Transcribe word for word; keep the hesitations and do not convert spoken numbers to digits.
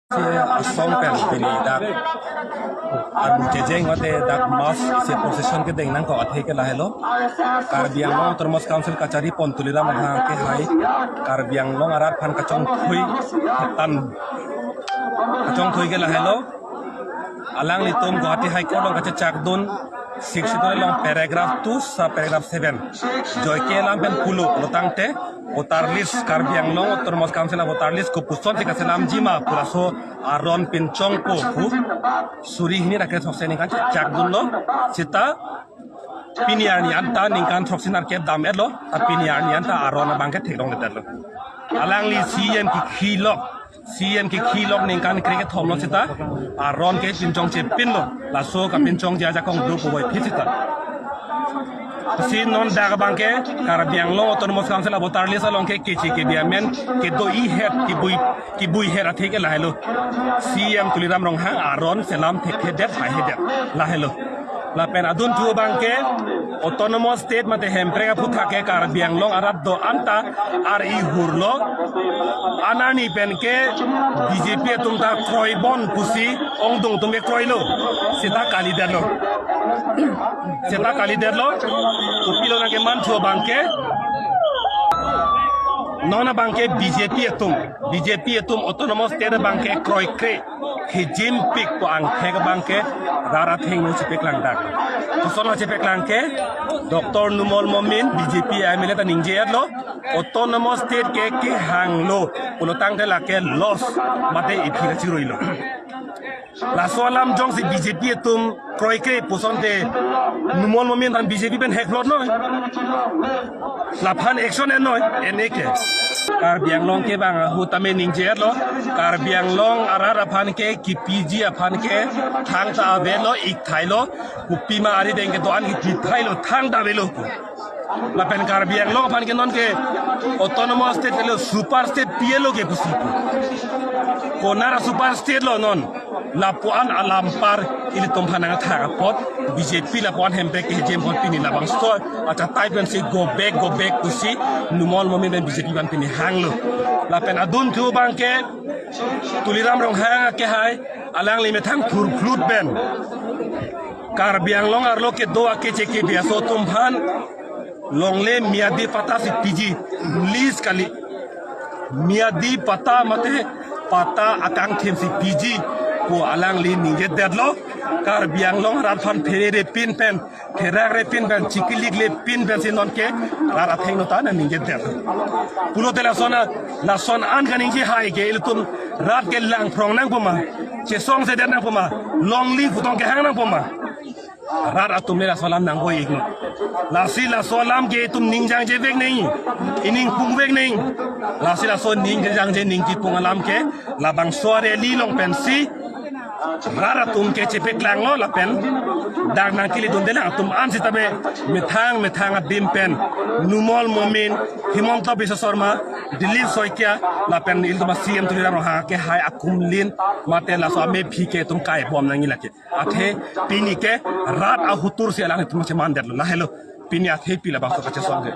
Si asong pen pini dak armu kejeng mate dak mass isi procession kedeng nangkok athe ke lahelo. Karbi Anglong Autonomous Council kachari pon Tuliram Ronghang ke hai Karbi Anglong arat aphan kachongthui hetan, kachongthui ke lahelo. Alanglitum Guwahati High Court along kachechakdun, Sixth Schedule along paragraph two sub paragraph seven, joike alam pen pulo pulotangte voter list, Karbi Anglong Autonomous Council a voter list kopusonsi kaselamji ma pu laso aron pinchongpo pu suri hini ra kre throksi aningkan chakdunlo. Seta pini arni anta ningkan throksi nerkep dam-etlo, ta pini arni anta aron abang ke theklongledetlo. Alangli C E M kekhilok, C E M kekhilok ningkan kre kethomlo seta aron ke pinchongchepinlo. Laso kapinchongji ajakong do puvoiphit seta. Si non dak abang ke Karbi Anglong Autonomous Council a voter list along ke keche kebi amen kedo-ihet, kebui, kebuihet athe ke lahelo. C E M Tuliram Ronghang aron selam thekthedet, haihedet, lahelo. Lapen adunthu abang ke Autonomous State mate Hemprek aphuthak ke Karbi Anglong arat do-an ta ar-i hurlo. Anarni pen ke B J P atum ta kroibom pusi ongdung atum ke kroilo. Seta kalidetlo. Seta kalidetlo. Kopilo nangkemanthu abang ke, non abang ke B J P atum, B J P atum Autonomous State abang ke kroikre, hijimpik pu angthek abang ke rat athengno chepeklang dak. Koson chepeklang ke, Doctor Numal Momin B J P M L A ta ningje-etlo, Autonomous State ke kehanglo pulotangte lake loss mate iphi kachiruilo. Laso alam jongsi B J P atum kroikre pusonte Numal Momin aphan B J P pen hekplot noi. Laphan action en noi, en-e ke. Karbi Anglong kevang ahut tame ningje-etlo. Karbi Anglong arat aphan ke kipiji aphan ke thangta avelo, ikthailo. Kopima arideng kedo-an kipithailo, thangta avelo. Lapen Karbi Anglong aphan ke non ke Autonomous State lo, Super State pi-etlo ke pusi pu. Konat a Super State lo non. Lapuan alampar ilitum aphan nangthak apot B J P lapuan Hemprek kejem apot pini labangso achatai pensi go back, go back pusi Numal Momin pen B J P aphan pini hanglo. Lapen adunthu abang ke Tuliram Ronghang ke hai alangli methang thurphlut pen Karbi Anglong arlo kedo akeche kebi aso atum aphan longle miyadi patta si piji, lease kali, miyadi patta mate patta akangthim si piji pu alangli ningjedetlo. Karbi Anglong arat aphan phererepin pen, phererepin pen, chikiliklepin pensi non ke rat athengno ta nangningjeder. Pulote lason a, lason an kaningje hai ke ilitum rat ke langphrong nangpo ma, chesongsedet nangpo ma, longle pu tong kehang nangpo ma. Rat atum le laso alam nangvo-iknon. Lasi laso alam ke itum ning jangjevek nangji, ining pungvek nangji. Lasi laso ning jangje ning kipung alam ke labangso a-rally along pensi rat atum ke chepeklanglo lapen dak nangkele dunde lang atum an sitame methang methang adim pen Numal Momin, Himanta Biswa Sarma, Dilip Saikia lapen ilitum a-C M Tuliram Ronghang ke hai akumlin mate laso amephi ke itum kaibom nangji lake. Athe pini ke rat ahutur si alanglitum chemandetlo, lahelo. Pini athe pi labangso kachesong ke.